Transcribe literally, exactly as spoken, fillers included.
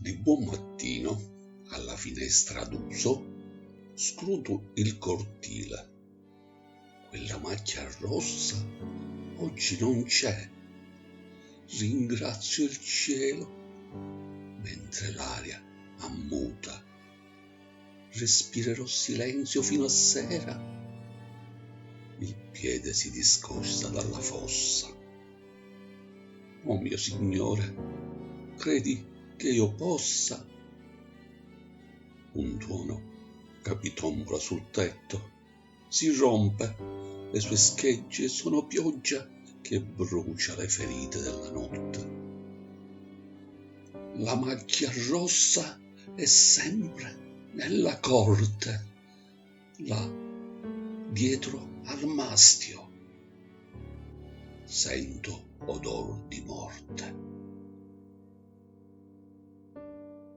Di buon mattino, alla finestra d'uso, scruto il cortile. Quella macchia rossa oggi non c'è. Ringrazio il cielo, mentre l'aria ammuta. Respirerò silenzio fino a sera. Il piede si discosta dalla fossa. Oh mio Signore, credi che io possa? Un tuono capitombola sul tetto, si rompe, le sue schegge sono pioggia che brucia le ferite della notte. La macchia rossa è sempre nella corte, là dietro al mastio. Sento odor di morte.